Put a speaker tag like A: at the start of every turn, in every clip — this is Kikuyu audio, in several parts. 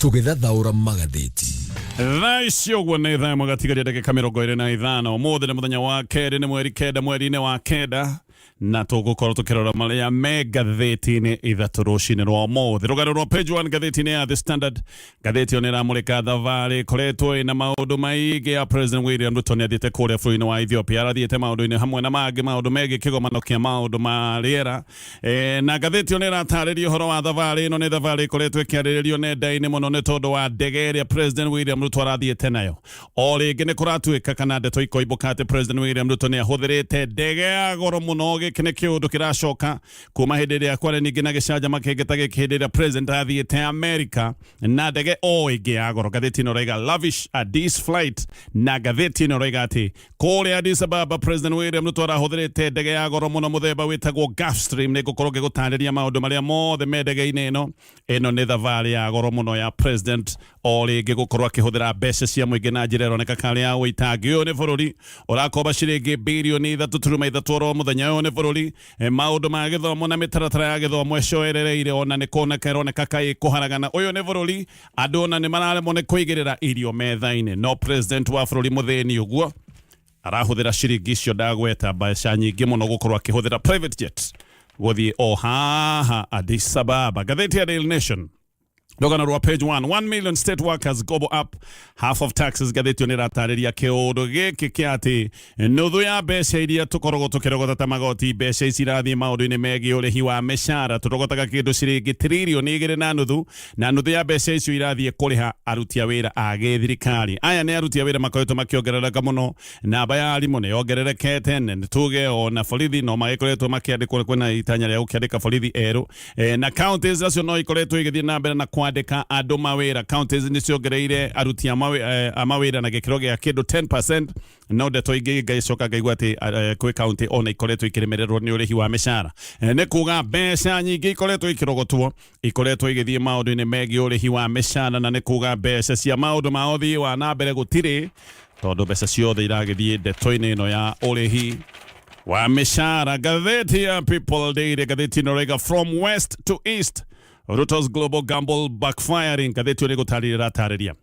A: Tũgĩthathaũra magathĩti.
B: Thaa ici ũguo nĩ thaa ĩmwe gatigaria ndagĩka 25. Ũmũthĩ nĩ mũthenya wa kerĩ, nĩ mweri 9 mweri-inĩ wa 9, na tũgũkorwo tũkĩrora marĩa me ngathĩti-inĩ ithatũ rũcinĩ rwa ũmũthĩ. Rũgano rwa page 1 ngathĩti-inĩ ya The Standard, ngathĩti ĩyo nĩ ĩramũrĩka thabarĩ ĩkoretwo ĩna maũndũ maingĩ ya President William Ruto. Nĩ athiĩte kũrĩa bũrũri-inĩ wa Ethiopia, arathiĩte maũndũ-inĩ hamwe na mangĩ, maũndũ megiĩ kĩgomano kĩa maũndũ ma rĩera. Na ngathĩti ĩyo nĩ ĩratarĩria ũhoro wa thabarĩ ĩno. Nĩ thabarĩ ĩkoretwo ĩkĩarĩrĩrio nenda-inĩ mũno nĩ tondũ wa ndege ĩrĩa President William Ruto arathiĩte nayo. O rĩngĩ nĩ kũratuĩka kana ndeto ikoimbũka atĩ President William Ruto nĩ ahũthĩrĩte ndege ya goro mũno. Gĩkĩ nĩ kĩũndũ kĩracoka kuma hĩndĩ ĩrĩa kwarĩ ningĩ na gĩcanjama kĩngĩ ta gĩkĩ, hĩndĩ ĩrĩa President athiĩte America na ndege o ĩngĩ ya goro. Ngathĩti ĩno ĩraiga "Lavish Addis flight", na ngathĩti ĩno ĩraiga atĩ kũrĩa Addis Ababa President William Ruto arahũthĩrĩte ndege ya goro mũno mũthemba wĩtagwo Gulfstream. Nĩ ngũkorwo ngĩgũtarĩria maũndũ marĩa mothe me ndege-inĩ ĩno. Ĩno nĩ thabarĩ ya goro mũno ya President o rĩngĩ gũkorwo akĩhũthĩra mbeca cia mũingĩ na njĩra ĩroneka karĩ ya ũitangi. Ũyũ nĩ bũrũri ũrakomba ciringi birioni 3.3 oro mũthenya. Ũyũ nĩ bũrũri maũndũ ma gĩthomo na mĩtaratara ya gĩthomo ĩcoerereire, ona nĩ kuoneka ĩroneka kaĩ kũharagana. Ũyũ nĩ bũrũri andũ ona nĩ mararemwo nĩ kũigĩrĩra irio metha-inĩ, no President wa bũrũri mũthĩni ũguo arahũthĩra ciringi icio ndagweta, mbeca nyingĩ mũno, gũkorwo akĩhũthĩra private jet gũthiĩ o haha Addis Ababa. Ngathĩti ya Daily Nation, rũgano rwa page 1, 1 million state workers gobble up half of taxes. Ngathĩti ĩyo nĩ ĩratarĩria kĩũndũ gĩkĩ kĩa atĩ nuthu ya mbeca iria tũkoragwo tũkĩrogota ta magoti, mbeca ici irathiĩ maũndũ-inĩ megiĩ ũrĩhi wa mĩcara. Tũrogotaga kĩndũ ciringi tiririoni 2.5, na nuthu ya mbeca icio irathiĩ kũrĩha aruti a wĩra a gĩthirikari. Aya nĩ aruti a wĩra makoretwo makĩongerereka mũno. Namba ya arimũ nĩ yongererekete, nĩ tuge ona borithi no magĩkoretwo makĩandĩkwo, kwĩna itanya rĩa gũkĩandĩka borithi erũ. Na counties nacio no ikoretwo igĩthiĩ na mbere na kwandĩka andũ mawĩra. Counties nĩ ciongereire aruti a mawĩra na gĩkĩro gĩa kĩndũ 10%, no ndeto ingĩ ngaicoka ngaigua atĩ kwĩ county ona ikoretwo ikĩremererwo nĩ ũrĩhi wa mĩcara. Nĩ kuga mbeca nyingĩ ikoretwo ikĩrogotwo ikoretwo igĩthiĩ maũndũ-inĩ megiĩ ũrĩhi wa mĩcara, na nĩ kuga mbeca cia maũndũ ma ũthii wa na mbere gũtirĩ, tondũ mbeca ciothe iragĩthiĩ ndeto-inĩ ĩno ya ũrĩhi wa mĩcara. Ngathĩti ya People Daily, ngathĩti ĩno ĩrauga "From West to East, Ruto's global gamble backfiring". Ngathĩti ĩyo nĩ gũtarĩria ĩratarĩria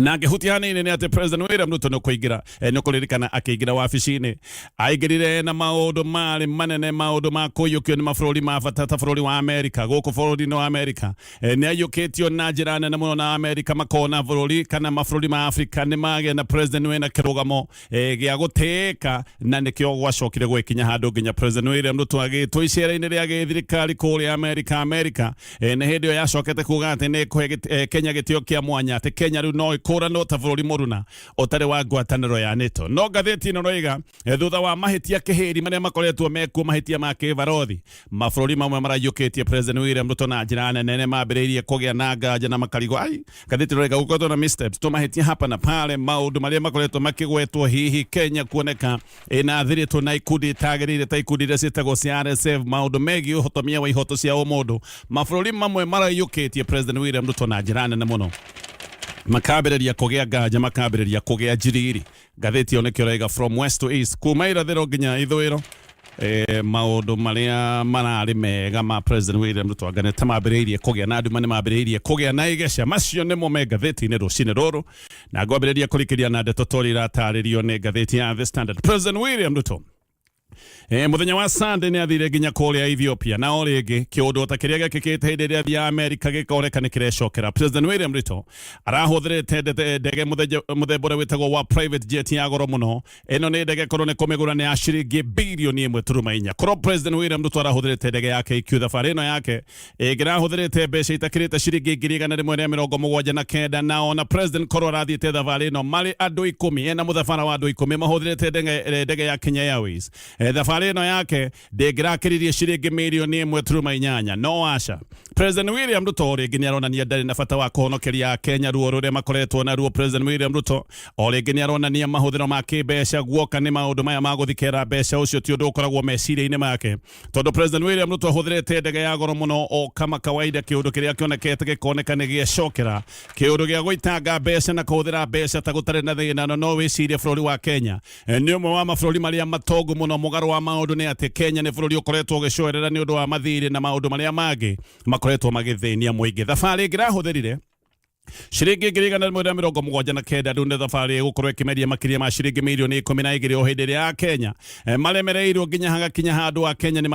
B: na ngĩhutia hanini nĩ atĩ President William Ruto nĩ kũingĩra, nĩ kũririkana akĩingĩra wabici-inĩ aingĩrire na maũndũ marĩ manene, maũndũ ma kũiyũkio nĩ mabũrũri ma bata ta bũrũri wa Amerika. Gũkũ bũrũri-inĩ wa Amerika nĩ aiyũkĩtio na njĩra nene mũno na Amerika, makona bũrũri kana mabũrũri ma Afrika nĩ magĩa na president wĩna kĩrũgamo gĩa gũtĩĩka, na nĩkĩo gwacokire gwĩkinya handũ nginya President William Ruto agĩtwo icera-inĩ rĩa gĩthirikari kũrĩa Amerika. Amerika nĩ hĩndĩ ĩyo yacokete kuga atĩ nĩ ĩkũhe Kenya gĩtĩo kĩa mwanya, atĩ Kenya rĩu no ĩkũranwo ta bũrũri mũruna ũtarĩ wa ngwatanĩro ya NATO. No ngathĩti ĩno roiga thutha wa mahĩtia kĩhĩri marĩa makoretwo mekuo, mahĩtia ma kĩbarothi, mabũrũri mamwe maraiyũkĩtie President William Ruto na njĩra nene, nĩ mambĩrĩirie kũgĩa na nganja na makarigwo ai. Ngathĩti ĩroiga gũkoretwo na missteps, tũmahĩtia hapa na pale, maũndũ marĩa makoretwo makĩgwetwo, hihi Kenya kuoneka ĩna thiritũ na ikundi itagĩrĩire ta ikundi iria ciĩtagwo cia RSF, maũndũ megiĩ ũhotomia wa ihoto cia ũmũndũ. Mabũrũri mamwe maraiyũkĩtie President William Ruto na njĩra nene mũno, makambĩrĩria kũgĩa nganja, makambĩrĩria kũgĩa njiriri. Ngathĩti ĩyo nĩkĩo ĩraiga "From West to East", kuma irathĩro nginya ithũĩro, maũndũ marĩa mararĩ mega ma President William Ruto anga nĩ ta mambĩrĩirie kũgĩa na nduma, nĩ mambĩrĩirie kũgĩa na igeca. Macio nĩmo me ngathĩti-inĩ rũcinĩ rũrũ, na ngwambĩrĩria kũrikĩria na ndeto tori iratarĩrio nĩ ngathĩti ya The Standard. President William Ruto mũthenya wa Sunday nĩ athire nginya kũrĩa Ethiopia, na o rĩngĩ kĩũndũ ta kĩrĩa gĩekĩkĩte hĩndĩ ĩrĩa athiaga Amerika gĩkoneka nĩ kĩrecokera. President William Ruto arahũthĩrĩte ndege mũthemba ũrĩa wĩtagwo wa private jet ya goro mũno. Ĩno nĩ ndege korwo nĩ kũmĩgũra nĩ ya ciringi birioni 1.4. Korwo President William Ruto arahũthĩrĩte ndege ya KQ thabarĩ ĩno yake, ĩngĩrahũthĩrĩte mbeca itakĩrĩte ciringi 179,000. Na ona President korwo arathiĩte thabarĩ ĩno marĩ andũ 10, ena mũthabara wa andũ 10 mahũthĩrĩte ndege ya Kenya Airways, thabarĩ ĩno yake ndĩngĩrakĩririe ciringi mirioni 1.8. No aca, President William Ruto o rĩngĩ nĩ aronania ndarĩ na bata wa kũhonokeria Kenya ruo rũrĩa makoretwo naruo. President William Ruto o rĩngĩ nĩ aronania mahũthĩro ma kĩmbeca guoka nĩ maũndũ maya ma gũthikera mbeca, ũcio ti ũndũ ũkoragwo meciria-inĩ make, tondũ President William Ruto ahũthĩrĩte ndege ya goro mũno o kama kawaida. Kĩũndũ kĩrĩa kĩonekete gĩkoneka nĩ gĩecokera, kĩũndũ gĩa gũitanga mbeca na kũhũthĩra mbeca ta gũtarĩ na thĩna. No wĩcirie bũrũri wa Kenya nĩ ũmwe wa mabũrũri marĩa matongu mũno. Mũgarũ wa maũndũ nĩ atĩ Kenya nĩ bũrũri ũkoretwo ũgĩcoerera nĩ ũndũ wa mathirĩ na maũndũ marĩa mangĩ makoretwo magĩthĩnia mũingĩ. Thabarĩ ĩngĩrahũthĩrire Ciringi 179,000 rĩu nĩ thabarĩ ĩgũkorwo ĩkĩmeria makĩria ma ciringi mirioni 12 o hĩndĩ ĩrĩa ya Kenya maremereirwo nginya hagakinya handũ a Kenya nĩ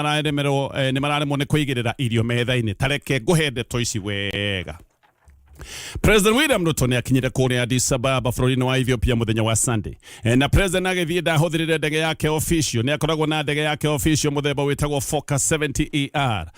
B: mararemwo nĩ kũigĩrĩra irio metha-inĩ. Tareke ngũhe ndeto ici wega. President William Ruto nĩ akinyire kũrĩa Addis Ababa bũrũri-inĩ wa Ethiopia mũthenya wa Sunday. Na President agĩthiĩ ndahũthĩrire ndege yake official, nĩ akoragwo na ndege yake official mũthemba wĩtagwo Fokker 70 ER.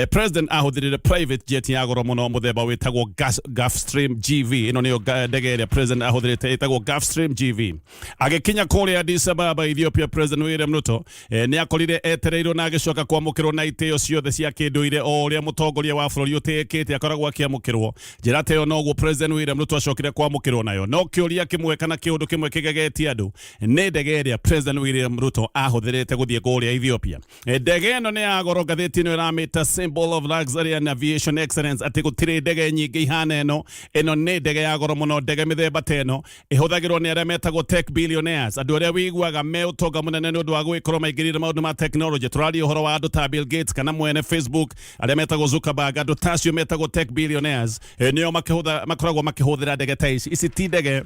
B: President ahũthĩrire private jet ya goro mũno mũthemba wĩtagwo Gulfstream GV. Ĩno nĩyo ndege ĩrĩa President ahũthĩrĩte, ĩtagwo Gulfstream GV. Agĩkinya kũrĩa Addis Ababa, Ethiopia, President William Ruto nĩ akorire etereirwo na agĩcoka kwamũkĩrwo na itĩo ciothe cia kĩndũire, o ũrĩa mũtongoria wa bũrũri ũtĩĩkĩte akoragwo akĩamũkĩrwo. Njĩra ta ĩyo noguo President William Ruto acokire kwamũkĩrwo nayo. No kĩũria kĩmwe kana kĩũndũ kĩmwe kĩgegetie andũ nĩ ndege ĩrĩa President William Ruto ahũthĩrĩte gũthiĩ kũrĩa Ethiopia. Ndege ĩno nĩ ya goro. Ngathĩti ĩno ĩramĩta "symbol of luxury and aviation excellence", atĩ gũtirĩ ndege nyingĩ ihana ĩno. Ĩno nĩ ndege ya goro mũno. Ndege mĩthemba ta ĩno ĩhũthagĩrwo nĩ arĩa metagwo tech billionaires, andũ arĩa wĩiguaga me ũtonga mũnene nĩ ũndũ wa gũgĩkorwo maingĩrĩire maũndũ ma technology. Tũraria ũhoro wa andũ ta Bill Gates kana mwene Facebook arĩa metagwo Zuckerberg. Andũ ta acio metagwo tech billionaires nĩo makoragwo makĩhũthĩra ndege ta ici. Ici ti ndege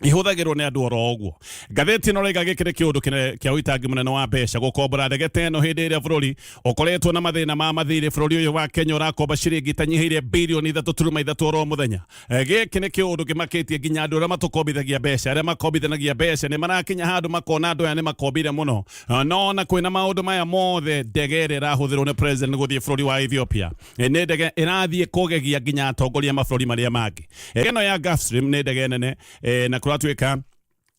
B: ihũthagĩrwo nĩ andũ oro ũguo. Ngathĩti ĩno raiga gĩkĩ nĩ kĩũndũ kĩnene kĩa ũitangi mũnene wa mbeca gũkombora ndege ta ĩno hĩndĩ ĩrĩa bũrũri ũkoretwo na mathĩna ma mathirĩ. Bũrũri ũyũ wa Kenya ũrakomba ciringi itanyihĩire birioni 3.3 oro mũthenya. Gĩkĩ nĩ kĩũndũ kĩmakĩtie nginya andũ arĩa matũkombithagia mbeca. Arĩa makombithanagia mbeca nĩ marakinya handũ makona andũ aya nĩ makombire mũno. No ona kwĩna maũndũ maya mothe, ndege ĩrĩa ĩrahũthĩrwo nĩ president gũthiĩ bũrũri wa Ethiopia nĩ ndege ĩrathiĩ kũgegia nginya atongoria a mabũrũri marĩa mangĩ. Ĩno ya Gulfstream nĩ ndege nene, na kũratuĩka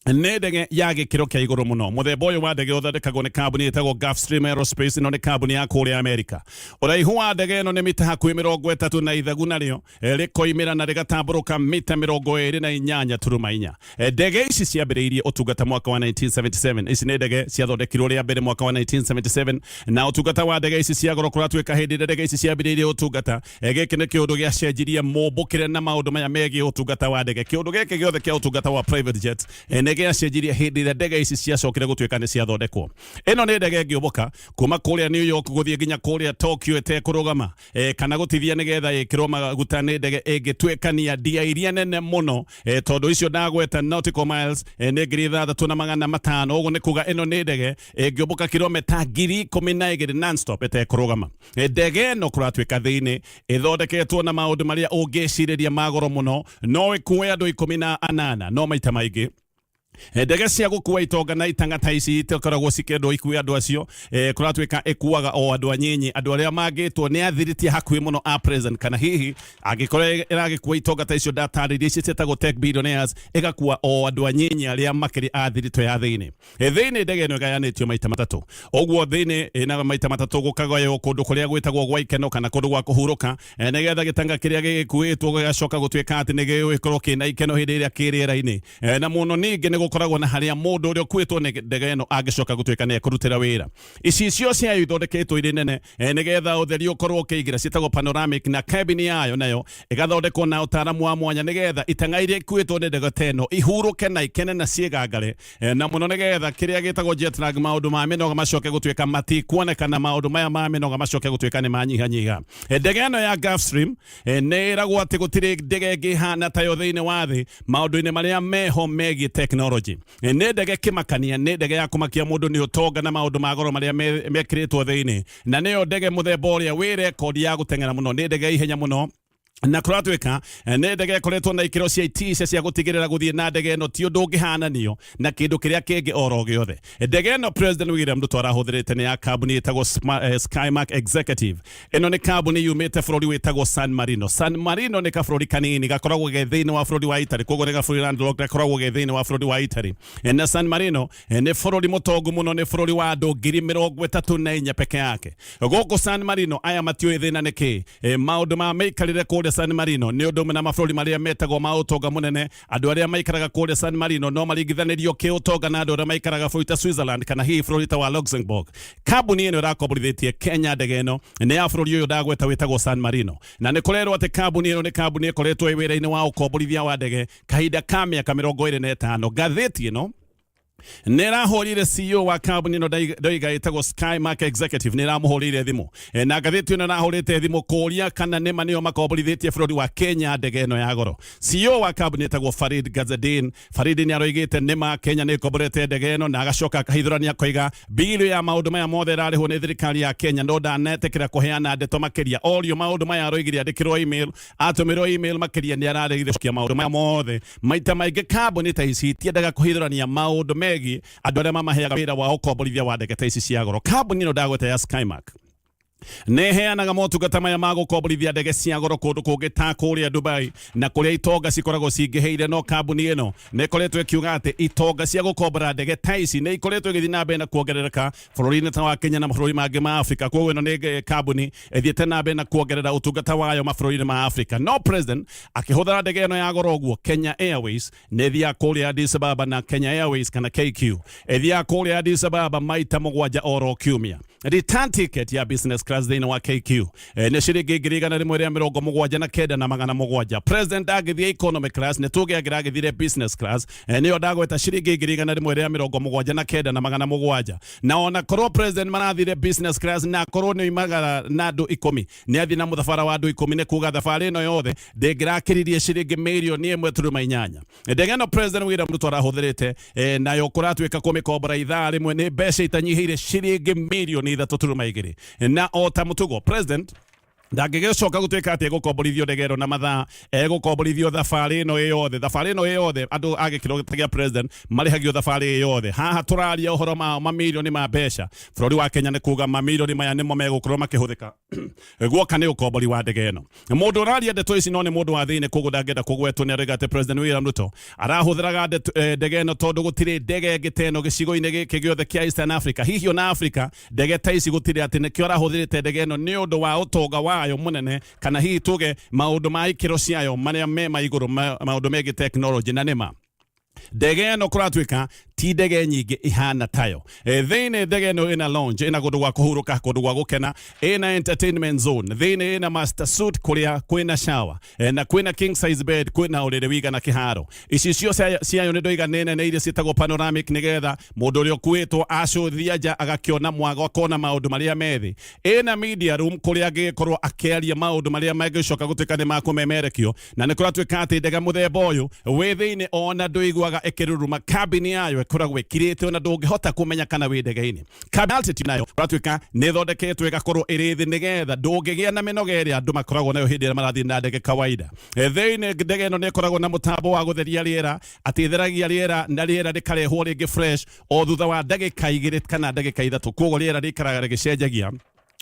B: nĩ ndege ya gĩkĩro kĩa igũrũ mũno. Mũthemba ũyũ wa ndege ũthondekagwo nĩ kambuni ĩtagwo Gulfstream Aerospace. Ĩno nĩ kambuni ya kũrĩa Amerika. Ũraihu wa ndege ĩno nĩ mita hakuhĩ 30 na ithagu narĩo rĩkoimĩra na rĩgatambũrũka mita 28.4. Ndege ici ciambĩrĩirie ũtungata mwaka wa 1977. Ici nĩ ndege ciathondekirwo rĩa mbere mwaka wa 1977. Na ũtungata wa ndege ici cia goro, kũratuĩka hĩndĩ ĩrĩa ndege ici ciambĩrĩirie ũtungata, gĩkĩ nĩ kĩũndũ gĩacenjirie mũmbũkĩre na maũndũ maya megiĩ ũtungata wa ndege. Kĩũndũ gĩkĩ gĩothe kĩa ũtungata wa private jet nĩ gĩacenjirie hĩndĩ ĩrĩa ndege ici ciacokire gũtuĩka nĩ ciathondekwo. Ĩno nĩ ndege ĩngĩũmbũka kuma kũrĩa New York gũthiĩ nginya kũrĩa Tokyo ĩtekũrũgama kana gũtithia nĩgetha ĩkĩrwo maguta. Nĩ ndege ĩngĩtuĩkania ndia iria nene mũno, tondũ icio ndagweta nautical miles nĩ 6500. Ũguo nĩ kuga ĩno nĩ ndege ĩngĩũmbũka kilomita 12,000 non-stop ĩtekũrũgama. Ndege ĩno kũratuĩka thĩinĩ ĩthondeketwo na maũndũ marĩa ũngĩcirĩria ma goro mũno. No ĩkue andũ 18, no maita maingĩ ndege cia gũkua itonga na itanga ta ici itikoragwo cikĩendwo ikue andũ acio. Kũratuĩka ĩkuaga o andũ anyinyi, andũ arĩa mangĩtwo nĩ athiritie hakuhĩ mũno a president, kana hihi angĩkorwo ĩragĩkua itonga ta icio ndatarĩria, ici ciĩtagwo tech billionaires, ĩgakua o andũ anyinyi arĩa makĩrĩ a thiritũ ya thĩinĩ. Thĩinĩ ndege ĩno ĩgayanĩtio maita matatũ. Ũguo thĩinĩ ĩna maita matatũ, gũkagaywo kũndũ kũrĩa gwĩtagwo gwa ikeno kana kũndũ gwa kũhurũka, nĩgetha gĩtanga kĩrĩa gĩgĩkuĩtwo gĩgacoka gũtuĩka atĩ nĩ gĩgũgĩkorwo kĩna ikeno hĩndĩ ĩrĩa kĩ rĩera-inĩ. Na mũno ningĩ nĩ gũkoragwo na harĩa mũndũ ũrĩa ũkuĩtwo nĩ ndege ĩno angĩcoka gũtuĩka nĩ ekũrutĩra wĩra. Icicio ciayo ithondeketwo irĩ nene nĩgetha ũtheri ũkorwo ũkĩingĩra, ciĩtagwo panoramic, na cabin yayo nayo ĩgathondekwo na ũtaaramu wa mwanya nĩgetha itang'a iria ikuĩtwo nĩ ndege ta ĩno ihurũke na ikene na ciĩgangare. Na mũno nĩgetha kĩrĩa gĩtagwo jet lag, maũndũ ma mĩnoga macoke gũtuĩka matikuonekana, maũndũ maya ma mĩnoga macoke gũtuĩka nĩ manyihanyiha. Ndege ĩno ya Gulfstream nĩ ĩragwo atĩ gũtirĩ ndege ĩngĩ ĩhana tayo thĩinĩ wa thĩ maũndũ-inĩ marĩa meho megiĩ technology. Nĩ ndege kĩmakania, nĩ ndege ya kũmakia mũndũ nĩ ũtonga na maũndũ ma goro marĩa mekĩrĩtwo thĩinĩ, na nĩyo ndege mũthemba ũrĩa wĩ rekondi ya gũteng'era mũno. Nĩ ndege ya ihenya mũno, na kũratuĩka nĩ ndege ĩkoretwo na ikĩro cia itisha cia gũtigĩrĩra gũthiĩ na ndege ĩno ti ũndũ ũngĩhananio na kĩndũ kĩrĩa kĩngĩ oro gĩothe. Ndege ĩno President William Ruto arahũthĩrĩte nĩ ya kambuni ĩtagwo Skymark Executive. Ĩno nĩ kambuni yumĩte bũrũri wĩtagwo San Marino. San Marino nĩ kabũrũri kanini gakoragwo ge thĩinĩ wa bũrũri wa Italy, koguo nĩ gabũrũri landlocked gakoragwo ge thĩinĩ wa bũrũri wa Italy. Na San Marino nĩ bũrũri mũtongu mũno, nĩ bũrũri wa andũ 34,000 peke yake. Gũkũ San Marino aya matiũĩ thĩna nĩ kĩ. Maũndũ ma mĩikarĩre kũrĩa San Marino nĩ ũndũ ũmwe na mabũrũri marĩa metagwo ma ũtonga mũnene. Andũ arĩa maikaraga kũrĩa San Marino no maringithanĩrio kĩũtonga na andũ arĩa maikaraga bũrũri ta Switzerland kana hihi bũrũri ta wa Luxembourg. Kambuni ĩno ĩrakomborithĩtie Kenya ndege ĩno nĩ ya bũrũri ũyũ ndagweta wĩtagwo San Marino, na nĩ kũrerwo atĩ kambuni ĩno nĩ kambuni ĩkoretwo ĩ wĩra-inĩ wa ũkomborithia wa ndege kahinda ka mĩaka 25. Ngathĩti ĩno Nä ĩrahũrire CEO wa kambuni ĩno ndoiga ĩtagwo Skymark Executive, nä ĩramũhũrĩire thimũ. Na ngathĩti ĩno ĩrahũrĩte thimũ kũria kana nĩma nĩo makomborithĩtie bũrũri wa Kenya ndege ĩno ya goro. CEO wa kambuni ĩtagwo Farid Gazadin. Farid nĩ aroigĩte nĩma Kenya nĩ ĩkomborete ndege ĩno, na agacoka akahithũrania akoiga bill ya maũndũ maya mothe ĩrarĩhwo nĩ thirikari ya Kenya, no ndanetĩkĩra kũheana ndeto makĩria. Orio maũndũ maya aroigire andĩkĩrwo email, atũmĩrwo email makĩria nĩ araregire gũcokia maũndũ maya mothe. Maita maingĩ kambuni ta ici itiendaga kũhithũrania maũndũ megiĩ andũ arĩa mamaheaga wĩra wa ũkomborithia wa ndege ta ici cia goro. Kambuni ĩno ndagweta ya Skymark nĩ ĩheanaga motungata maya ma gũkomborithia ndege cia goro kũndũ kũngĩ ta kũrĩa Dubai na kũrĩa itonga cikoragwo cingĩhĩire. No kambuni ĩno nĩ ĩkoretwo ĩkiuga atĩ itonga cia gũkombora ndege ta ici nĩ ikoretwo igĩthiĩ na mbere na kuongerereka bũrũri-inĩ ta wa Kenya na mabũrũri mangĩ ma Afrika. Koguo ĩno nĩ kambuni ĩthiĩte na mbere na kuongerera ũtungata wayo mabũrũri-inĩ ma Afrika. No president akĩhũthĩra ndege ĩno ya goro ũguo, Kenya Airways nĩ ĩthiaga kũrĩa Addis Ababa, na Kenya Airways kana KQ ĩthiaga kũrĩa Addis Ababa maita 7 oro kiumia. Return ticket ya business class thĩinĩ wa KQ nĩ ciringi 179,700. President angĩthiĩ economy class, nĩ tuge angĩra agĩthire business class, nĩyo ndagweta ciringi 179,700. Na ona korwo president marathire business class na korwo nĩ oimagara na andũ 10, nĩ athiĩ na mũthabara wa andũ 10, nĩ kuga thabarĩ ĩno yothe ndĩngĩrakĩririe ciringi 1.8 mirioni. Ndege ĩno President William Ruto arahũthĩrĩte, nayo kũratuĩka kũmĩkombora ithaa rĩmwe nĩ mbeca itanyihĩire ciringi 3.2 mirioni. Na o ta mũtugo, president ndangĩgĩcoka gũtuĩka atĩ egũkomborithio ndege ĩno na mathaa, egũkomborithio thabarĩ ĩno ĩ yothe. Thabarĩ ĩno ĩ yothe, andũ a gĩkĩro gĩa president marĩhagio thabarĩ ĩ yothe. Haha tũraria ũhoro ma mamirioni ma mbeca bũrũri wa Kenya. Nĩ kuga mamirioni maya nĩmo megũkorwo makĩhũthĩka guoka nĩ ũkombori wa ndege ĩno. Mũndũ ũraria ndeto ici no nĩ mũndũ wa thĩinĩ, koguo ndangĩenda kũgwetwo, nĩ arauga atĩ President William Ruto arahũthĩraga ndege ĩno tondũ gũtirĩ ndege ĩngĩ ta ĩno gĩcigo-inĩ gĩkĩ gĩothe kĩa Eastern Africa, hihi ona Africa ndege ta ici gũtirĩ, atĩ nĩkĩo arahũthĩrĩte ndege ĩno nĩ ũndũ wa ũtonga wayo mũnene, kana hihi tuge maũndũ ma ikĩro ciayo marĩa me ma igũrũ, maũndũ megiĩ technology. Na nĩma ndege ĩno kũratuĩka ti ndege nyingĩ ihana tayo. Thĩinĩ ndege ĩno ĩna lounge, ĩna kũndũ gwa kũhurũka, kũndũ gwa gũkena, ĩna entertainment zone thĩinĩ, ĩna master suite kũrĩa kwĩna shower, na kwĩna king size bed, kwĩna ũrĩrĩ wigana kĩharo. Icicio ciayo nĩ ndoiga nĩ nene, iria ciĩtagwo panoramic, nĩgetha mũndũ ũrĩa ũkuĩtwo acũthia nja agakĩona mwago, akona maũndũ marĩa me thĩ. Ĩna media room kũrĩa angĩgĩkorwo akĩaria maũndũ marĩa mangĩcoka gũtuĩka nĩ makũmemerekio. Na nĩ kũratuĩka atĩ ndege mũthemba ũyũ wĩ thĩinĩ ona ndũiguaga ĩkĩruruma. Cabin yayo ĩkoragwo ĩkirĩte, ona ndũngĩhota kũmenya kana wĩ ndege-inĩ. Cabin altitude nayo kũratuĩka nĩ ĩthondeketwo ĩgakorwo ĩrĩ thĩ, nĩgetha ndũngĩgĩa na mĩnoga ĩrĩa andũ makoragwo nayo hĩndĩ ĩrĩa marathiĩ na ndege kawaida. Thĩinĩ ndege ĩno nĩ ĩkoragwo na mũtambo wa gũtheria rĩera, atĩ ĩtheragia rĩera na rĩera rĩkarehwo rĩngĩ fresh o thutha wa ndagĩka 2 kana ndagĩka 3. Koguo rĩera rĩikaraga rĩgĩcenjagia.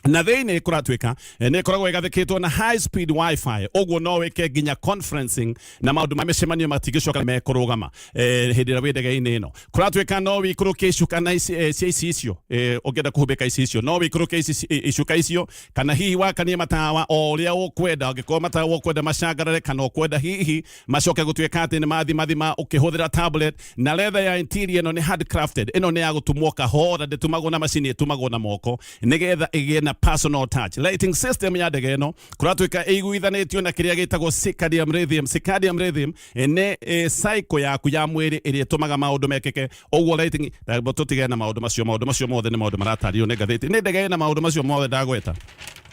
B: Na thĩinĩ kũratuĩka nĩ ĩkoragwo ĩgathĩkĩtwo na high speed wifi, ũguo no wĩke nginya conferencing na maũndũ ma mĩcemanio matingĩcoka mekũrũgama hĩndĩ ĩrĩa wĩ ndege-inĩ ĩno. Kũratuĩka no wĩikũrũkie icuka na cia icicio, ũngĩenda kũhumbĩka icicio no wĩikũrũkie icuka icio, kana hihi wakanie matawa o ũrĩa ũkwenda, angĩkorwo matawa ũkwenda macangarare kana ũkwenda hihi macoke gũtuĩka atĩ nĩ mathimathima ũkĩhũthĩra tablet. Na leather ya interior ĩno nĩ handcrafted, ĩno nĩ ya gũtumwo kahora, ndĩtumagwo na macini, ĩtumagwo na moko nĩgetha ĩgĩe na personal touch. Lighting system ya ndege ĩno kũratuĩka ĩiguithanĩtio na kĩrĩa gĩtagwo circadian rhythm. Circadian rhythm nĩ cycle yaku ya mwĩrĩ ĩrĩa ĩtũmaga maũndũ mekĩke. Ũguo lighting tũtigane na maũndũ macio. Maũndũ macio mothe nĩ maũndũ maratarĩrio nĩ ngathĩti. Nĩ ndege ĩna maũndũ macio mothe ndagweta,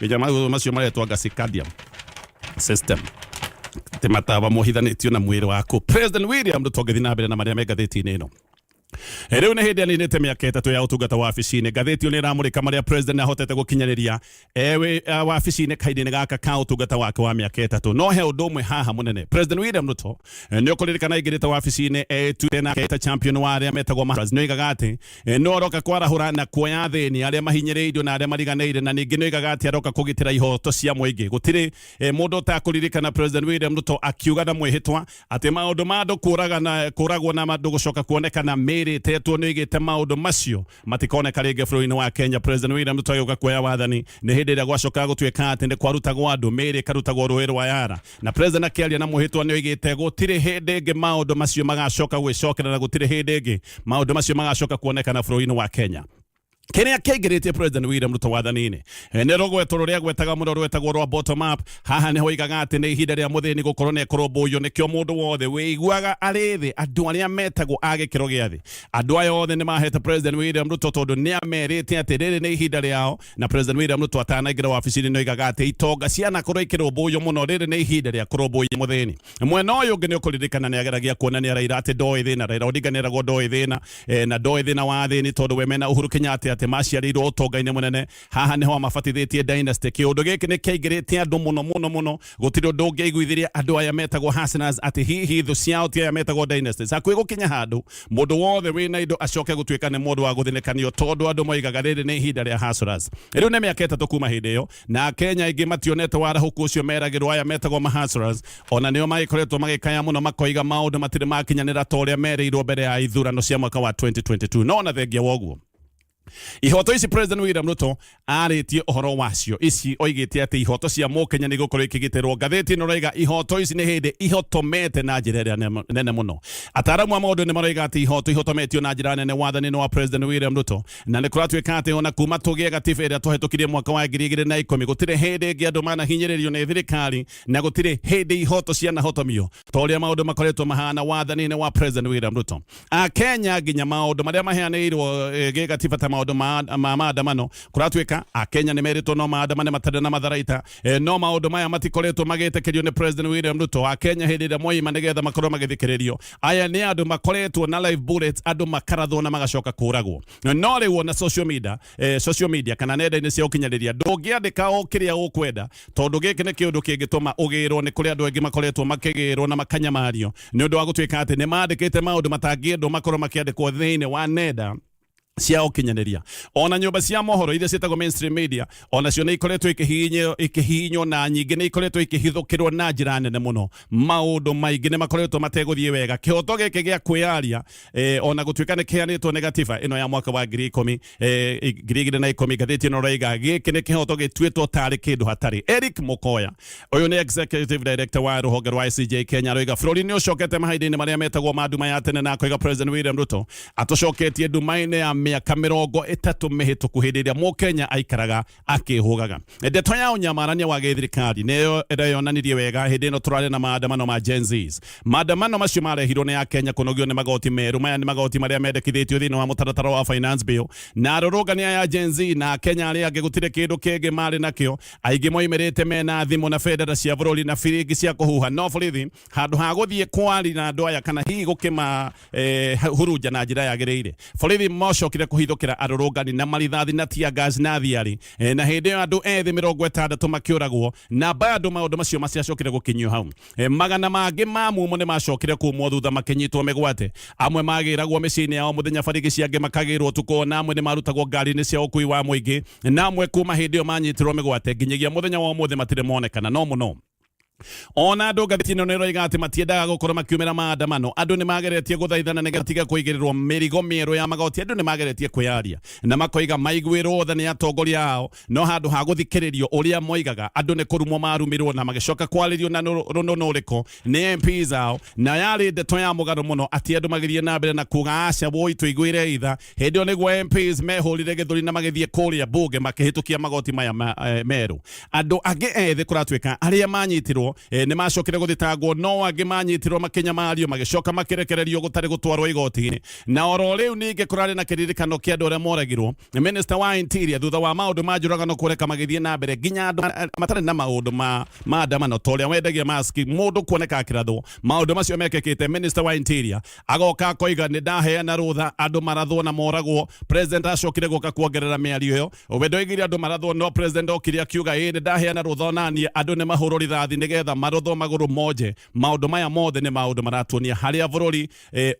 B: nginya maũndũ macio maretwo anga circadian system, ti matawa mohithanĩtio na mwĩrĩ waku. President William Ruto, ngĩthiĩ na mbere na marĩa me ngathĩti-inĩ ĩno, rĩu nĩ hĩndĩ aninĩte mĩaka 3 ya ũtungata wabici-inĩ. Ngathĩti ĩyo nĩ ĩramũrĩka marĩa president ahotete gũkinyanĩria ewe wabici-inĩ kahinda-inĩ gaka ka ũtungata wake wa mĩaka 3. No he ũndũ ũmwe haha mũnene. President William Ruto, nĩ ũkũririkana aingĩrĩte wabici-inĩ etuĩte na aketa champion wa arĩa metagwo Mahas. Nĩ oigaga atĩ no aroka kwarahũra na kuoya athĩni, arĩa mahinyĩrĩirio na arĩa mariganĩire, na ningĩ nĩ oigaga atĩ aroka kũgitĩra ihoto cia mũingĩ. Gũtirĩ mũndũ ũtakũririkana President William Ruto akiuga na mwĩhĩtwa atĩ maũndũ ma andũ kũragana, kũragwo na andũ gũcoka kuonekana mĩĩrĩ ĩtetwo, nĩ oigĩte maũndũ macio matikoneka rĩngĩ bũrũri-inĩ wa Kenya. President William Ruto agĩũka kuoya wathani nĩ hĩndĩ ĩrĩa gwacokaga gũtuĩka atĩ nĩ kwarutagwo andũ mĩĩrĩ ĩkarutagwo rũĩ rwa Yara, na president akĩaria na mwĩhĩtwa nĩ oigĩte gũtirĩ hĩndĩ ĩngĩ maũndũ macio magacoka gwĩcokera na gũtirĩ hĩndĩ ĩngĩ maũndũ macio magacoka kuonekana bũrũri-inĩ wa Kenya. Kĩrĩa kĩaingĩrĩtie President William Ruto wathani-inĩ nĩ rũgweto rũrĩa gwetaga mũno rwetagwo rwa bottom up. Haha nĩho oigaga atĩ nĩ ihinda rĩa mũthĩni gũkorwo nĩ ekũrũmbũiyo, nĩkĩo mũndũ wothe wĩiguaga arĩ thĩ, andũ arĩa metagwo a gĩkĩro gĩa thĩ, andũ aya othe nĩ mahete President William Ruto tondũ nĩ amerite atĩ rĩrĩ nĩ ihinda rĩao. Na President William Ruto atanaingĩra wabici-inĩ nĩ oigaga atĩ itonga cianakorwo ikĩrũmbũiyo mũno, rĩrĩ nĩ ihinda rĩa kũrũmbũiya mũthĩni. Mwena ũyũ ũngĩ nĩ ũkũririkana nĩ ageragia kuonania Raila atĩ ndoĩ thĩna. Raila Odinga nĩ eragwo ndoĩ thĩna na ndoĩ thĩna wa athĩni tondũ we mena Uhuru Kenyatta atĩ maciarĩirwo ũtonga-inĩ mũnene. Haha nĩho amabatithĩtie dynasty. Kĩũndũ gĩkĩ nĩ kĩaingĩrĩte andũ mũno mũno mũno. Gũtirĩ ũndũ ũngĩaiguithirie andũ aya metagwo hustlers atĩ hihi thũ ciao ti aya metagwo dynasties. Hakuhĩ gũkinya handũ mũndũ wothe wĩna indo acoke gũtuĩka nĩ mũndũ wa gũthinĩkanio tondũ andũ moigaga rĩrĩ nĩ ihinda rĩa hustlers. Rĩu nĩ mĩaka 3 kuma hĩndĩ ĩyo, na Akenya aingĩ mationete warahũku ũcio meragĩrwo aya metagwo mahustlers. Ona nĩo magĩkoretwo magĩkaya mũno makoiga maũndũ matirĩ makinyanĩra ta ũrĩa merĩirwo mbere ya ithurano cia mwaka wa 2022. No ona thengia wa ũguo, ihoto ici President William Ruto arĩtie ũhoro wacio ici, oigĩte atĩ ihoto cia mũkenya nĩ igũkorwo ikĩgitĩrwo. Ngathĩti ĩno ĩroiga ihoto ici nĩ hĩndĩ ihotomete na njĩra ĩrĩa nene mũno. Ataaramu a maũndũ nĩ maroiga atĩ ihoto ihotometio na njĩra nene wathani-inĩ wa President William Ruto, na nĩ kũratuĩka atĩ ona kuma tũgĩe gatiba ĩrĩa twahĩtũkirie mwaka wa 2010, gũtirĩ hĩndĩ ĩngĩ andũ manahinyĩrĩrio nĩ thirikari na gũtirĩ hĩndĩ ihoto cianahotomio ta ũrĩa maũndũ makoretwo mahana wathani-inĩ wa President William Ruto. Akenya nginya maũndũ marĩa maheanĩirwo gĩgatiba ta maũndũ ma maandamano, kũratuĩka Akenya nĩ merĩtwo no maandamane matarĩ na matharaita, no maũndũ maya matikoretwo magĩtĩkĩrio nĩ President William Ruto. Akenya hĩndĩ ĩrĩa moima nĩgetha makorwo magĩthikĩrĩrio, aya nĩ andũ makoretwo na live bullets, andũ makarathwo na magacoka kũragwo. No rĩu ona social media, social media kana nenda-inĩ cia ũkinyanĩria ndũngĩandĩka o kĩrĩa ũkwenda, tondũ gĩkĩ nĩ kĩũndũ kĩngĩtũma ũgĩrwo. Nĩ kũrĩ andũ aingĩ makoretwo makĩgĩrwo na makanyamario nĩ ũndũ wa gũtuĩka atĩ nĩ mandĩkĩte maũndũ matangĩendwo makorwo makĩandĩkwo thĩinĩ wa nenda cia ũkinyanĩria. Ona nyũmba cia mohoro iria ciĩtagwo mainstream media onacio nĩ ikoretwo ikĩhihinywo na nyingĩ nĩ ikoretwo ikĩhithũkĩrwo na njĩra nene mũno. Maũndũ maingĩ nĩ makoretwo mategũthiĩ wega. Kĩhoto gĩkĩ gĩa kwĩyaria, ona gũtuĩka nĩ kĩheanĩtwo nĩ gatiba ĩno ya mwaka wa 2010, ngathĩti ĩno ĩroiga gĩkĩ nĩ kĩhoto gĩtuĩtwo tarĩ kĩndũ hatarĩ. Eric Mukoya, ũyũ nĩ executive director wa rũhonge rwa ICJ Kenya, aroiga bũrũri nĩ ũcokete mahinda-inĩ marĩa metagwo ma nduma ya tene, na akoiga President William Ruto atũcoketie nduma-inĩ ya mĩaka 30 mĩhĩtũku, hĩndĩ ĩrĩa mũkenya aikaraga akĩhũgaga. Ndeto ya ũnyamarania wa gĩthirikari nĩyo ĩreyonanirie wega hĩndĩ ĩno tũrarĩ na maandamano ma Gen Zs. Maandamano macio marehirwo nĩ Akenya kũnogio nĩ magoti merũ. Maya nĩ magoti marĩa mendekithĩtio thĩinĩ wa mũtaratara wa finance bill, na arũrũngani aya Gen Z na Akenya arĩa angĩ gũtirĩ kĩndũ kĩngĩ marĩ nakĩo. Aingĩ moimĩrĩte mena thimũ na bendera cia bũrũri na biringi cia kũhuha, no borithi handũ ha gũthiĩ kwari na andũ aya kana hihi gũkĩma hurunja na njĩra yagĩrĩire, borithi macokire kũhithũkĩra arũrũngani na marithathi na tear gas na thiari, na hĩndĩ ĩyo andũ ethĩ 60 makĩũragwo, na bado maũndũ macio maciacokire gũkinyio hau. Magana mangĩ ma mumo nĩ macokire kumwo thutha makĩnyitwo mĩgwate. Amwe magĩragwo mĩciĩ-inĩ yao mũthenya barigici, angĩ makagĩrwo ũtukũ, na amwe nĩ marutagwo ngari-inĩ cia ũkui wa mũingĩ, na amwe kuma hĩndĩ ĩyo manyitirwo mĩgwate nginyagia mũthenya wa ũmũthĩ matirĩ monekana. No mũno ona andũ ngathĩti ĩno nĩ ĩroiga atĩ matiendaga gũkorwo makiumĩra maandamano. Andũ nĩ mageretie gũthaithana nĩgetha matige kũigĩrĩrwo mĩrigo mĩerũ ya magoti. Andũ nĩ mageretie kwĩyaria na makoiga maiguĩrwo tha nĩ atongoria ao, no handũ ha gũthikĩrĩrio ũrĩa moigaga, andũ nĩ kũrumwo marumirwo na magĩcoka kwarĩrio na rũnũnũrĩko nĩ MPs ao, na yarĩ ndeto ya mũgarũ mũno atĩ andũ magĩthiĩ na mbere na kuga aca woi tũiguĩre itha. Hĩndĩ ĩyo nĩguo MPs mehũrire gĩthũri na magĩthiĩ kũrĩa bunge makĩhĩtũkia magoti maya merũ. Andũ angĩ ethĩ kũratuĩka arĩa manyitirwo nĩ macokire gũthitangwo, no angĩ manyitirwo makĩnyamario magĩcoka makĩrekererio gũtarĩ gũtwarwo igoti-inĩ. Na oro rĩu ningĩ kũrarĩ na kĩririkano kĩa andũ arĩa moragirwo. Minister wa Interior, thutha wa maũndũ ma njũragano kũreka magĩthiĩ na mbere nginya andũ matarĩ na maũndũ ma maandamano ta ũrĩa wendagia maski mũndũ kuoneka akĩrathwo, maũndũ macio mekĩkĩte, Minister wa Interior agoka akoiga nĩ ndaheana rũtha andũ marathwo na moragwo. President acokire gũka kuongerera mĩario ĩyo. We ndoigire andũ marathwo, no president okire akiuga ĩ nĩ ndaheana rũtha onaniĩ andũ nĩ mahũrwo rithathi nĩgetha marothwo magũrũ monje. Maũndũ maya mothe nĩ maũndũ maratuonia harĩa bũrũri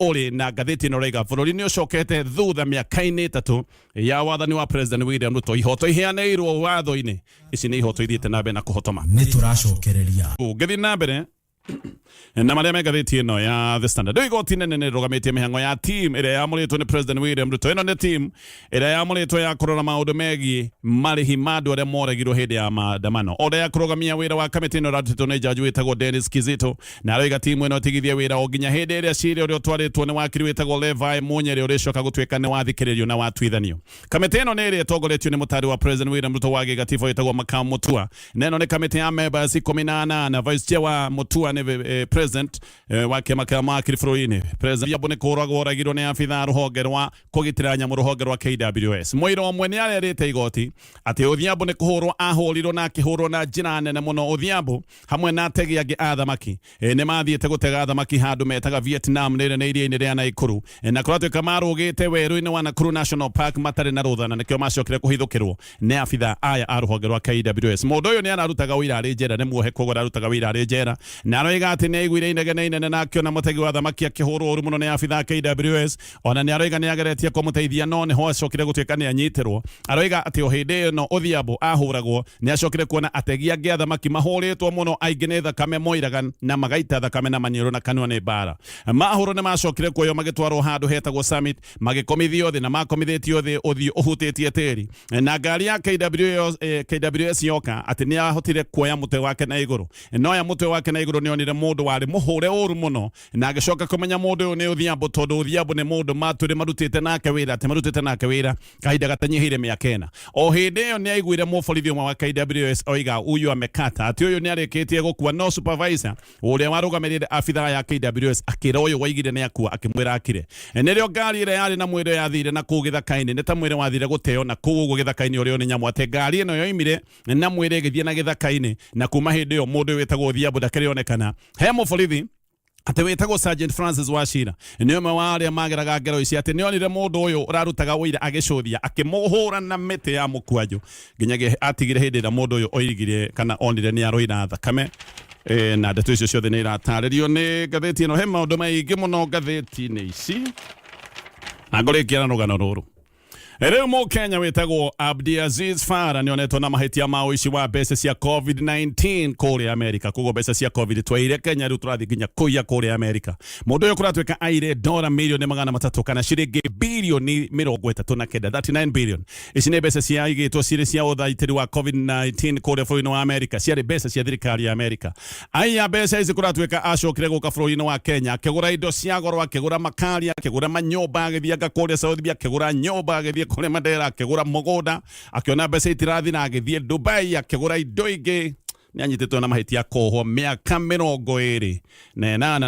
B: ũrĩ, na ngathĩti ĩno ĩroiga bũrũri nĩ ũcokete thutha mĩaka-inĩ 3 ya wathani wa President William Ruto. Ihoto iheanĩirwo watho-inĩ ici nĩ ihoto ithiĩte na mbere na kũhotoma.
A: Nĩ tũracokereria.
B: Ngĩthiĩ na mbere. Na marĩa me ngathĩti ĩno ya The Standard. Rĩu igoti nene nĩ rĩrũgamĩtie mĩhang'o ya team ĩrĩa yamũrĩtwo nĩ President William Ruto. Ĩno nĩ team ĩrĩa yamũrĩtwo ya kũrora maũndũ megiĩ marĩhi ma andũ arĩa moragirwo hĩndĩ ya maandamano. Order ya kũrũgamia wĩra wa kamĩtĩ ĩno ĩrarutĩtwo nĩ jaji wĩtagwo Dennis Kizito, na aroiga timu ĩno ĩtigithie wĩra o nginya hĩndĩ ĩrĩa cira ũrĩa ũtwarĩtwo nĩ wakiri wĩtagwo Levi Munyere ũrĩcoka gũtuĩka nĩ wathikĩrĩrio na watuithanio. Kamĩtĩ ĩno nĩ ĩrĩa ĩtongoretio nĩ mũtaari wa President William Ruto wa gĩgatiba wĩtagwo Makau Mutua, na ĩno nĩ kamĩtĩ ya members 18. Vice chair wa Mutua nĩ president wa kĩama kĩa mawakiri bũrũri-inĩ. President Yambo nĩ kũragwo oragirwo nĩ abithaa rũhonge rwa kũgitĩra nyamũ rũhonge rwa KWS. Mũira ũmwe nĩ arerĩte igoti atĩ Odhiambo nĩ kũhũrwo ahũrirwo na akĩhũrwo na njĩra nene mũno. Odhiambo hamwe na ategi angĩ a thamaki nĩ mathiĩte gũtega thamaki handũ metaga Vietnam rĩrĩa nĩ iria-inĩ rĩa Nakuru, na kũratuĩka marũgĩte werũ-inĩ wa Nakuru National Park matarĩ na rũtha, na nĩkĩo macokire kũhithũkĩrwo nĩ abithaa aya a rũhonge rwa KWS. Mũndũ ũyũ nĩ ararutaga ũira arĩ njera, nĩ muohe koguo ararutaga ũira arĩ njera, na aroiga atĩ nĩ aiguire inegene inene na akĩona mũtegi wa thamaki akĩhũrwo ũru mũno nĩ abithaa a KWS. Ona nĩ aroiga nĩ ageretie kũmũteithia no nĩho acokire gũtuĩka nĩ anyitĩrwo. Aroiga atĩ o hĩndĩ ĩno Odhiambo ahũragwo nĩ acokire kuona ategi angĩ a thamaki mahũrĩtwo mũno, aingĩ nĩ thakame moiraga na magaita thakame na maniũrũ na kanua nĩ mbara. Mahũrwo nĩ macokire kuoywo magĩtwarwo handũ hetagwo Summit magĩkomithio thĩ, na makomithĩtio thĩ ũthiũ ũhutĩtie tĩri, na ngari ya KWS, KWS yoka atĩ nĩ ahotire kuoya mũtwe wake na igũrũ. No ya mũtwe wake na igũrũ nĩ onire mũndũ warĩ mũhũre ũru mũno, na agĩcoka kũmenya mũndũ ũyũ nĩ Odhiambo, tondũ Odhiambo nĩ mũndũ matũrĩ marutĩte nake wĩra, atĩ marutĩte nake wĩra kahinda gatanyihĩire mĩaka 4. O hĩndĩ ĩyo nĩ aiguire mũborithi ũmwe wa KWS oiga huyu amekata, atĩ ũyũ nĩ arĩkĩtie gũkua, no supervisor ũrĩa warũgamĩrĩire abithaa ya KWS akĩra ũyũ waigire nĩ akua, akĩmwĩra akire. Nĩrĩo ngari ĩrĩa yarĩ na mwĩrĩ yathire na kũu gĩthaka-inĩ, nĩ ta mwĩrĩ wathire gũteo na kũu ũguo gĩthaka-inĩ ũrĩo nĩ nyamũ, atĩ ngari ĩno yoimire na mwĩrĩ ĩgĩthiĩ na gĩthaka-inĩ, na kuma hĩndĩ ĩyo mũndũ ũyũ wĩtagwo Odhiambo ndakĩrĩonekana. He mũborithi atĩ wĩtagwo Sergeant Francis Wachira nĩ ũmwe wa arĩa mageraga ngero ici, atĩ nĩonire mũndũ ũyũ ũrarutaga ũira agĩcũthia akĩmũhũra na mĩtĩ ya mũkwanjũ nginyagia atigire hĩndĩ ĩrĩa mũndũ ũyũ oigire kana onire nĩ aroira thakame. Na ndeto icio ciothe nĩ iratarĩrio nĩ ngathĩti ĩno. He maũndũ maingĩ mũno ngathĩti-inĩ ici, na ngũrĩkia na rũgano rũrũ. Rĩu mũkenya wĩtagwo Abdiaziz Farah nĩonetwo na mahĩtia ma ũici wa mbeca cia COVID-19 kũrĩa Amerika. Koguo mbeca cia COVID twaire Kenya, rĩu tũrathiĩ nginya kũiya kũrĩa Amerika. Mũndũ ũyũ kũratuĩka aire dola 300,000,000 kana ciringi 39 billion, 39 billion. Ici nĩ mbeca ciaigĩtwo cirĩ cia ũthaitĩri wa COVID-19 kũrĩa bũrũri-inĩ wa Amerika, ciarĩ mbeca cia thirikari ya Amerika. Aiya mbeca ici kũratuĩka acokire gũka bũrũri-inĩ wa Kenya akĩgũra indo cia goro, akĩgũra makari, akĩgũra manyũmba, agĩthianga kũrĩa Saudi, akĩgũra nyũmba, agĩthiĩ kũrĩa Mandera, akĩgũra mũgũnda, akĩona mbeca itirathira, agĩthiĩ Dubai, akĩgũra indo ingĩ. Nĩ anyitĩtwo na mahĩtia kuohwo mĩaka 28,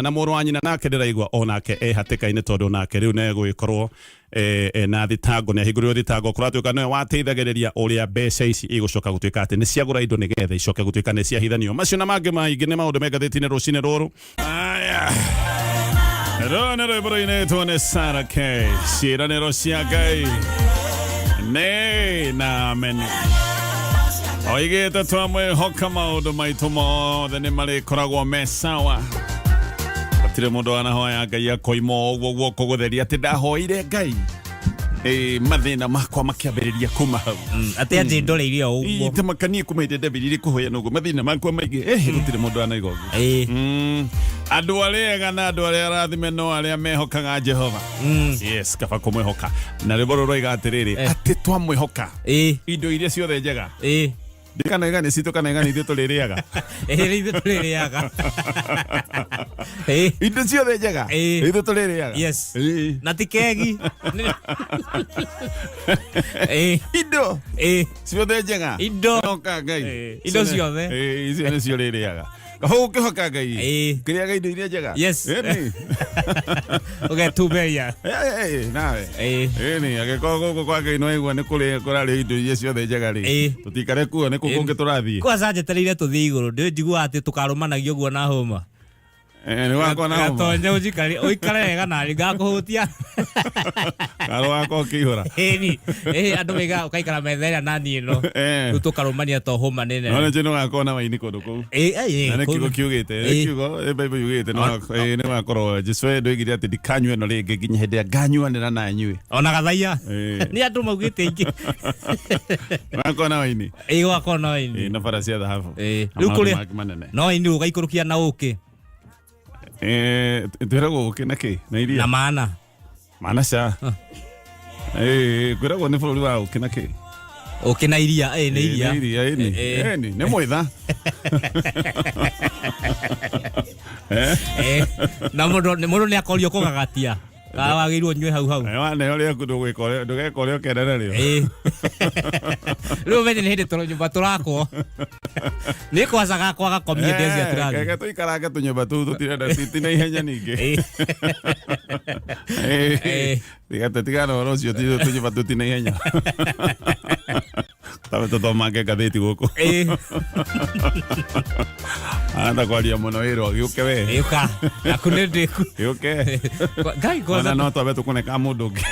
B: na mũrũ wa nyina nake ndĩraigua onake e hatĩka-inĩ, tondũ nake rĩu nĩ egũgĩkorwo na thitango, nĩ ahingũrĩrwo thitango. Kũratuĩka nĩwe wateithagĩrĩria ũrĩa mbeca ici igũcoka gũtuĩka atĩ nĩ ciagũra indo nĩgetha icoke gũtuĩka nĩ ciahithanio. Macio na mangĩ maingĩ nĩ maũndũ me ngathĩti-inĩ rũcinĩ rũrũ. Aya, rũrũ nĩ rwĩmbo rũinĩtwo nĩ Sarah K, ciĩranĩro cia Ngai nĩ na amen. Oigĩte twamwĩhoka maũndũ maitũ mothe nĩ marĩkoragwo me sawa. Gũtirĩ mũndũ wanahoya Ngai akoima o ũguo guoko gũtheria atĩ ndahoire Ngai mathĩna makwa makĩambĩrĩria kuma hau.
C: Atĩ anjĩ ndoreirie o ũguo.
B: Tamakanie kuma hĩndĩ ndambĩrĩirie kũhoya noguo mathĩna makwa maingĩ, gũtirĩ mũndũ wanaiga ũguo. Andũ arĩa ega na andũ arĩa arathime no arĩa mehokaga Jehova. Yes, kaba kũmwĩhoka. Na rwĩmbo rũrũ rwaiga atĩrĩrĩ, atĩ twamwĩhoka indo iria ciothe njega, ndikana igani citũ kana igani ithuĩ tũrĩrĩaga.
C: Ĩ, ithuĩ tũrĩrĩaga.
B: Indo ciothe njega ithuĩ tũrĩrĩaga.
C: Yes. Na ti kegi.
B: Indo ciothe njega.
C: Indo.
B: Hoka Ngai.
C: Indo ciothe.
B: Icio nĩcio ũrĩrĩaga. Kaba gũkĩhoka Ngai. Kĩrĩaga indo iria njega.
C: Yes.
B: Ĩni.
C: Ũgetumberia.
B: Nawe. Ĩni, angĩkorwo gũkũ kwa Ngai nĩwaigua nĩ kũrĩ kũrarĩ indo iria ciothe njega rĩ, tũtikare kuo, nĩ kũ kũngĩ tũrathiĩ?
C: Kwanza njetereire tũthiĩ igũrũ, ndĩ njiguaga atĩ tũkarũmanagia ũguo na hũma.
B: Nĩ wakwa na hũma.
C: Gatonye ũnjikari ũikare wega na ngakũhutia.
B: Karo wakwa ũkĩihũra.
C: Ĩni, andũ maigaga ũkaikara metha ĩrĩa nani ĩno. Rĩu tũkarũmania to hũma nĩ
B: No
C: nene.
B: nĩ njũĩ nĩ ũgakorwo na waini kũndũ kũu.
C: Ĩ,
B: Na nĩ
C: kũu-
B: kiugo kiugĩte, nĩ kiugo, nĩ Bible yugĩte, nĩ wakorwo Jesũ we ndoigire atĩ ndikanyua ĩno rĩngĩ nginya hĩndĩ ĩrĩa nganyuanĩra na inyuĩ.
C: Ona gathaiya. Nĩ andũ maugĩte aingĩ.
B: Wakorwo na waini.
C: Gwakorwo na waini.
B: Na bara cia thahabu.
C: Rĩu
B: Na maũndũ
C: kũrĩa
B: mangĩ manene.
C: No waini ũgaikũrũkia na ũkĩ.
B: Twĩragwo ũkĩ na kĩ na iria
C: na maana
B: mana ca. Kwĩragwo nĩ bũrũri wa ũkĩ na kĩ.
C: Ũkĩ na iria, nĩ iria.
B: Nĩ iria, ĩni. Ĩni nĩ mwĩtha.
C: Na mũndũ nĩ akorio kũgagatia kana wagĩrĩirwo nyue hau hau.
B: Waneo rĩaku ndũgeka ũrĩa ũkenda narĩo.
C: Rĩu ũmenye nĩ hĩndĩ tũrĩ nyũmba tũrakwo nĩ kwaca gakwa gakomie ndecia tũrathiĩ.
B: Reke tũikarange tũnyũmba tũu tũtirenda tina ihenya ningĩ. Tigana ũhoro ũcio tũnyũmba tũtina ihenya. Tawe tũthomange ngathĩti gũkũ. Arenda kwaria mũno wĩrwo gĩũke we.
C: Gĩũka. Aku nĩ ndĩku.
B: Gĩũke.
C: Ngai
B: kwanza. Ona no twambe tũkune ka mũndũ ũngĩ.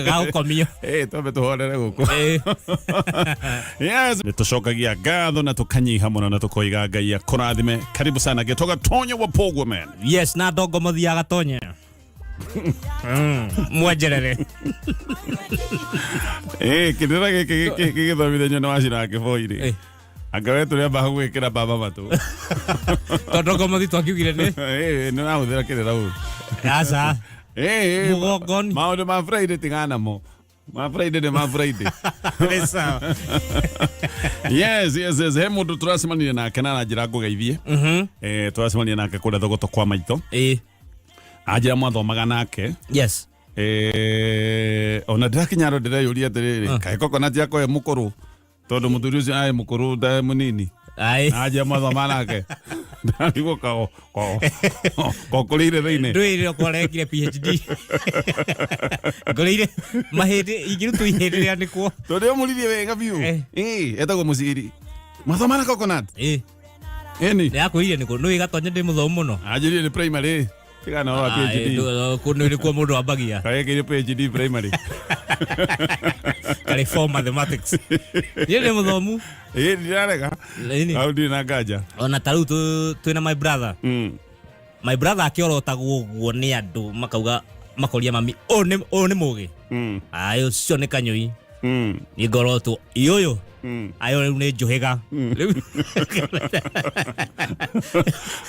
C: Gagũkomio.
B: Twambe tũhorere gũkũ. Yes. Nĩ tũcokagia ngatho na tũkanyiha mũno na tũkoiga Ngai akũrathime. Karibu sana gĩtoga Tonyo wa Pogwo man.
C: Yes, na ndongo mũthiaga Tonye. Mwenjerere.
B: Kĩrĩra gĩkĩ gĩgĩthomithanio nĩ wacira kĩboi-rĩ. Anga we tũrĩa mbaha gwĩkĩra baba matũ.
C: Tondũ ngomothi twakiugire nĩ.
B: Nĩ ũrahũthĩra kĩrĩra ũru.
C: Aca. Mũgongoni.
B: Maũndũ ma Friday tigana namo. Ma Friday nĩ ma Friday.
C: Nĩ sawa.
B: Yes, yes, yes. He mũndũ tũracemanirie nake na aranjĩra ngũgeithie. Tũracemanirie nake kũrĩa Thogoto kwa maitũ. Anjĩra mwathomaga nake.
C: Yes.
B: Ona ndĩrakinya handũ ndĩreyũria atĩrĩrĩ, kaĩ coconut yakwa ĩ mũkũrũ tondũ mũthuri ũcio arĩ mũkũrũ ndarĩ mũnini. Anjĩra mwathoma nake. Ndarigwo kokũrĩire thĩinĩ.
C: Ndũĩrĩre okorwo arekire PhD. Ngũrĩire mahĩndĩ ingĩrutwo ihĩndĩ rĩanĩkwo.
B: Tondũ ũmũrithie wega biũ. Etagwo Mũciri. Mwathoma na coconut? Ĩni.
C: Nĩ akwĩrire nĩkũ? Nĩũĩ Gatonye ndĩ mũthomu mũno.
B: Anjĩrire nĩ primary. Tigana wa PhD.
C: Kũndũ nĩkuo mũndũ ambagia.
B: Karekire PhD primary.
C: Karĩ for mathematics. Niĩ ndĩ mũthomu.
B: Ndirarega. Hau ndirĩ na nganja.
C: Ona ta rĩu twĩna my brother. My brother akĩorotagwo ũguo nĩ andũ makauga makoria mami ũyũ nĩ mũgĩ. Aĩ ũcio nĩ kanyũi. Niĩ ngorotwo ĩ ũyũ. Ayo rĩu nĩ njũhĩga.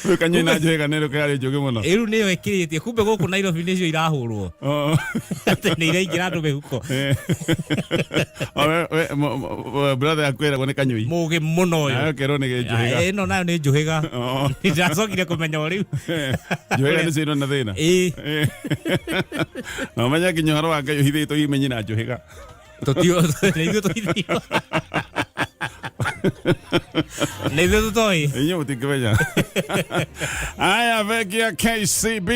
B: Rĩu kanyũi na njũhĩga nĩ rũkĩarĩ njũgĩ mũno.
C: Rĩu nĩyo ĩkĩrĩtie kumbe gũkũ Nairobi nĩcio irahũrwo. Atĩ nĩ iraingĩra andũ mĩhuko.
B: Brother yaku ĩragwo nĩ kanyũi.
C: Mũgĩ mũno ũyũ.
B: Nayo ĩkerwo nĩ njũhĩga.
C: Ĩno nayo nĩ njũhĩga. Ndacokire kũmenya o rĩu.
B: Njũhĩga nĩcio ina thĩna. Na ũmenye nginya ũhoro wa Ngai ũhithĩtwo imenyi na njũhĩga.
C: Tũtio nĩ ithuĩ tũhithirwo. Nĩ ithuĩ tũtoĩ.
B: Inyuĩ mũtingĩmenya. Aya, bengi ya KCB.